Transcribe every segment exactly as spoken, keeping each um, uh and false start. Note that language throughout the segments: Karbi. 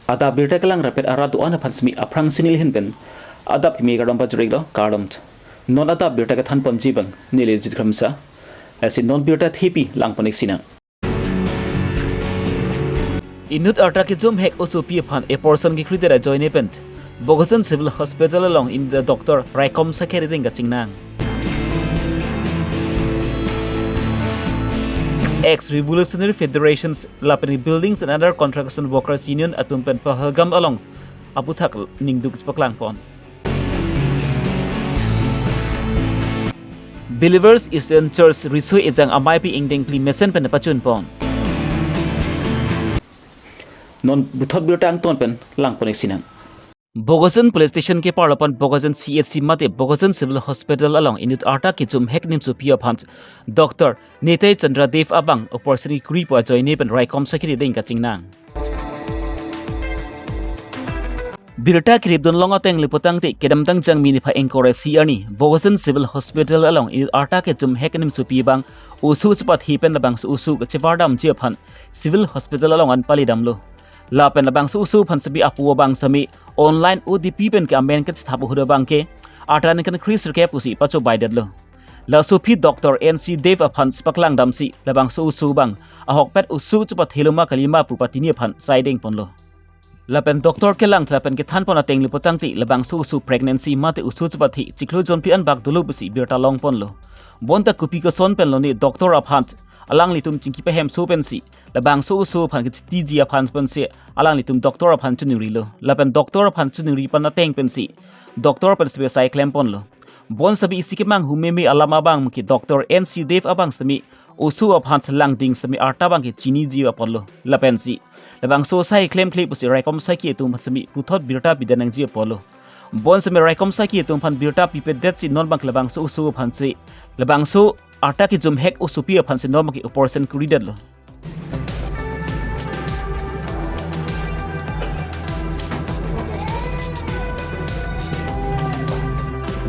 Adap birta kelang rapet arat do-an aphan semi aphrangsi neli ahin pen adap kimi kardom pajir-iklo, kardom. Non adap birta kethan ponji abang neli Jit Kramsa. Lasi non birta thepi lang pon-ik sinang. Inut arta kejum hek osopi aphan abortion kekridet ajoine pen Bokajan Civil Hospital along inut adoctor raikom sakhi arideng kachingnang. Six X Revolutionary Federations lapen Buildings and Under Construction Workers Union atum pen Pahalgam along aputhak ningduk chepaklang pon. Believers Eastern Church riso ejang ameipi ingdeng phli mesen pen pachun pon. Non puthot birta angton pen lang pon-ik sinang. Bokajan Police Station keparlo pen Bokajan C H C mate Bokajan Civil Hospital along inut arta kejum hek nimsopi aphan Doctor Nitai Chandra Dev abang abortion kekripo ajoine pen raikom sakhi arideng kachingnang. Birta keripdun long ateng le putangte kedamtang Jangmi niphai ingkoi ra isi arni Bokajan Civil Hospital along inut arta kejum hek nimsopi abang oso chepathi pen labangso oso kachevardamji aphan Civil Hospital along an palidamlo. Lapen labangso oso aphan semi apo abang semi online O D P pen ke amen kachethap ahut abang ke arta ningkan kre sirkep pusi pachobaidetlo. Laso aphi Doctor N C Dev aphan chepaklangdamsi labangso oso abang ahokpet oso chepathilo ma kalima pu patini aphan saideng ponlo. Lapen doctor kelang lapen kethan pon ateng le putangte labangso oso pregnancy mate oso chepathi chiklo jonphli anbak dolo pusi birta long ponlo. Bonta kopi koson pen lone doctor aphan alanglitum chingki pahemso pensi labangso oso aphan kachetiji aphan pensi alanglitum doctor aphan chiningrilo. Lapen doctor aphan chiningri pon ateng pensi doctor pen sebe sai klem ponlo. Bonsebe isi kemanghu meme alam abang ke Doctor N C Dev abang semi oso aphan langding semi arta abang ke chiniji aponlo. Lapensi labangso sai klemkle pusi raikom sakhi atum aphan semi puthot birta pidun nangji aponlo. Bonsebe raikom sakhi atum aphan birta pipedetsi non abang ke labangso oso aphansi labangso arta kejum hek osopi aphansi non abang ke abortion keridetlo.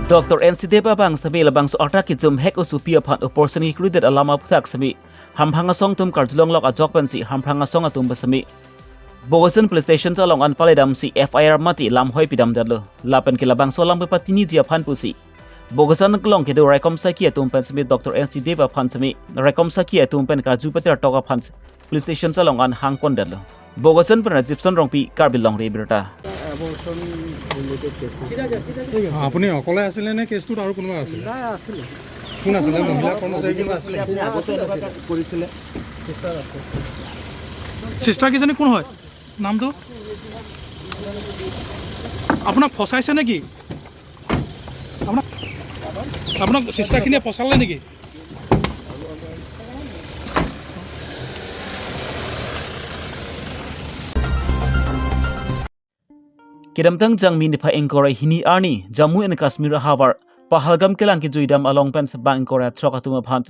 Doctor N C Dev abang semi labangso arta kejum hek osopi aphan abortion kekridet alam aputhak semi hamphang asong atum karjulong lok ajok pensi hamphang asong atum pen semi Bokajan Police Station along an palidamsi F I R mate lamhoi pidamdetlo. Lapen ke labangso alam pen patiniji aphan pusi Bokajan along kedo raikom sakhi atum pen semi Doctor N C Dev aphan semi raikom sakhi atum pen karju peter tok aphan police station along an hang pondetlo. Bokajan pen Rajiv Son Rongpi, Karbi Longri Abirta. Abortion related case. আপুনি অকলে আছিলে নে কেছটোত আৰু কোনোবা আছিলে? নাই, আছিলে। কোন আছিলে? মহিলা কৰ্মচাৰী কোনোবা আছিলে? আপুনি আগতে এনেকুৱা এটা কৰিছিলে? চিষ্টাৰ কেইজনী কোন হয়? নামটো? আপোনাক ফচাইছে নেকি? আপোনাক, আপোনাক চিষ্টাৰখিনিয়ে ফচালে নেকি? Kedamtang Jangmi niphai ingkoi ra hini arni Jammu and Kashmir ahavar Pahalgam kelang kejuidam along pen bang ingkoi ra throk atum aphan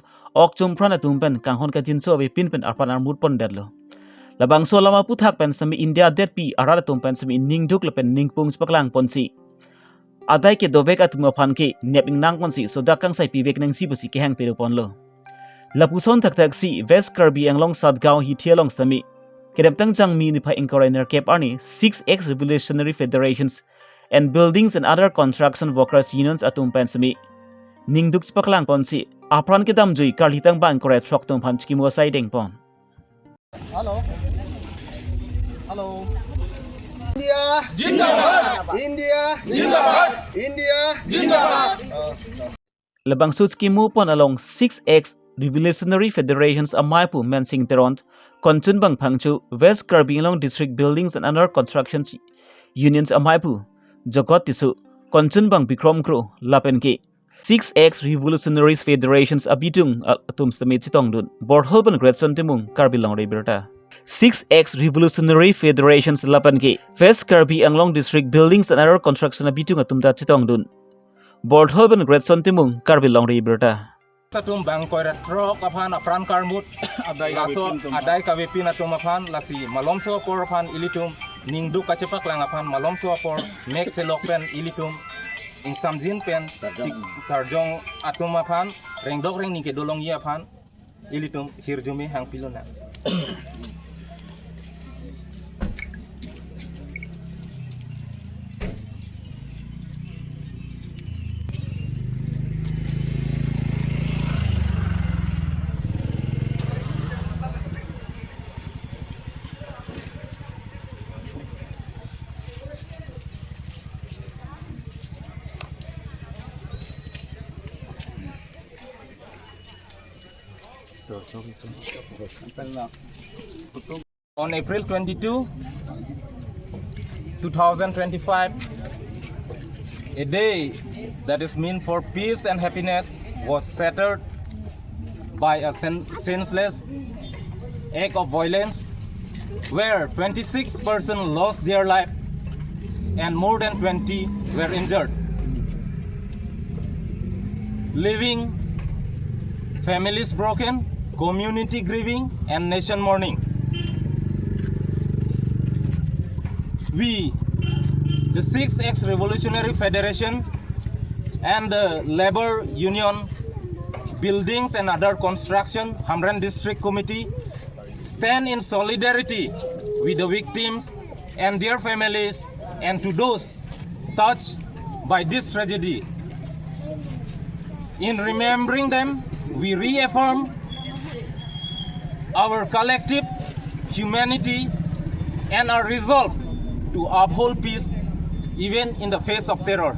ok chumpran atum pen kanghon kajinso avepin pen arpan armut pondetlo. Labangso alam aputhak pen semi India detpi arat atum pen semi ningduk lapen ningpung chepaklang ponsi adai kedovek atum aphan ke nep ingnang ponsi sodak kangsai pivek nangji pusi kehang pedo ponlo. Lapuson thakthaksi West Karbi Anglong Satgaon hithi along semi kedamtang Jangmi niphai ingkoi ra nerkep arni Six X Revolutionary Federations and Buildings and Other Construction Workers Unions atum pen semi ningduk chepaklang ponsi apran kedamjui karlitang bang ingkoi ra throk atum aphan chikimo saideng pon. Hello. Hello. India. Zindabad. India. Zindabad. India. Zindabad. Labangso chikimo pon along Six X Revolutionary Federations amaipu Mensing Teron, konchun bang Phangcho, West Karbi Anglong District Buildings and Under Construction Unions amaipu Jogot Tisso, konchun bang Bikrom Kro, lapen ke Six X Revolutionary Federations abitung atum semi chetongdun. Borthol pen Gretson Timung, Karbi Longri Abirta. Six X Revolutionary Federations lapen ke West Karbi Anglong District Buildings and Under Construction abitung atum ta chetongdun. Borthol pen Gretson Timung, Karbi Longri Abirta. Atum bang ingkoi ra throk aphan apran karmut adai laso kavepin atum aphan lasi malomso apor aphan ilitum ningduk kachepaklang aphan malomso apor mek selok pen ilitum ingsamjin pen karjong atum aphan rengdok rengning kedolongji aphan ilitum hirjume hangpilonang. On April twenty-two, two thousand twenty-five, a day that is meant for peace and happiness was shattered by a sen- senseless act of violence where twenty-six persons lost their life and more than twenty were injured, leaving families broken, community grieving, and nation mourning. We, the sixth Ex-Revolutionary Federation and the Labor Union Buildings and Other Construction Hamren District Committee, stand in solidarity with the victims and their families and to those touched by this tragedy. In remembering them, we reaffirm our collective humanity and our resolve to uphold peace even in the face of terror.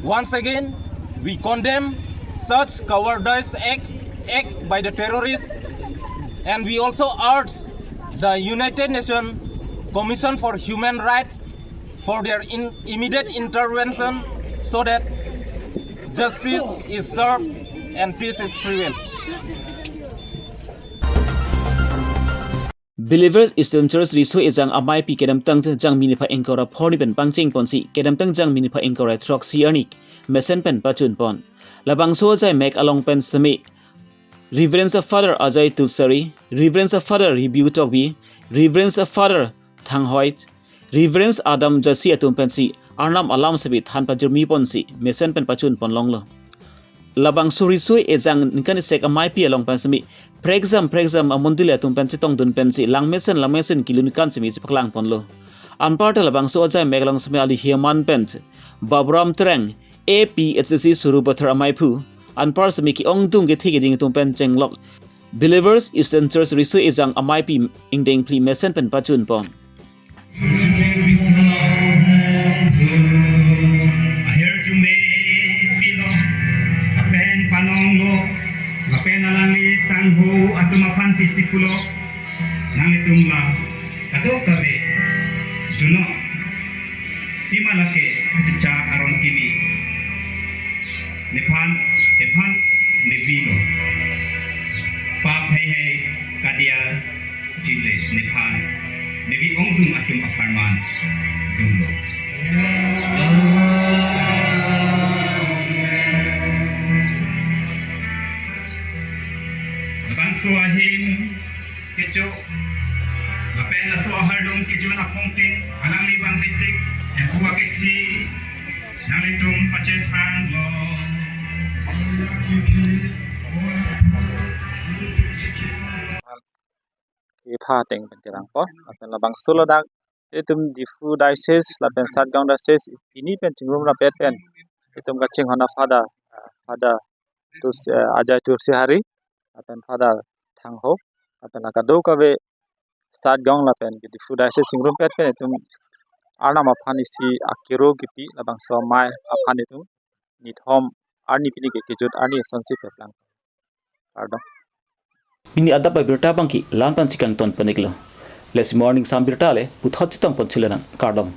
Once again, we condemn such cowardice act, act by the terrorists, and we also urge the United Nations Commission for Human Rights for their in- immediate intervention so that justice is served and peace is prevailed. Believers Eastern Church Riso Ejang amaipi kedamtang Jangmi niphai ingkoi ra pho arni pen pangcheng ponsi kedamtang Jangmi niphai ingkoi ra throksi arni mesen pen pachun pon. Labangso ajai mek along pen semi Reverend Father Ajai Tulsari, Reverend Father Ribiu Tokbi, Reverend Father Thanghoi, Reverend Adam Jasi atum pensi Arnam alam sebi than pajirmi ponsi mesen pen pachun pon longlo. Labangso Riso Ejang ningkan isek amaipi along pen semi prekjam prekjam amondili atum pen chetongdun pensi langmesen langmesen kelun kan semi chepaklang ponlo. Anparta labangso ajai mek along semi ali hiaman pen Babram Terang, A P H C C Sarupathar amaiphu, anpar semi ke-ongdung kethe keding atum pen chenglok Believers Eastern Church Riso Ejang amaipi ingdeng phli mesen pen pachun pon. Ahirjume pilo, lapen panonglo, lapen alangli sangho atum aphan pisi pulo, nanglitum la kadokave junok, pima lake achichak aron kimi, nephan, nephan nepilo. Pap heihei kadiya jinle nephan nebi ongdung atum apharman dunglo. Labangso ahin kecho lapen laso ahardom kejun apongtin alangli bang hetik empu akethi nanglitum pachethang lo. Ketha ateng pen kerang po. Lapen labangso ladak itum Diphu Diocese lapen Satgaon Diocese pini pen chingrum rapet pen itum kachinghon a Father, ah, Father Tulsi, eh, Ajai Tulsi Hari, lapen Father Thangho, lapen la kadokave Satgaon lapen ke Diphu Diocese chingrumpet pen itum Arnam aphan isi akero kipi labangso amai aphan itum nithom arni pini ke kejut arni asonsi peplang. Kardom. Pini adap abirta abangke la-an pen chekangton pon-iklo. Lasi morning sam birta le puthot chetong pon chule nang. Kardom.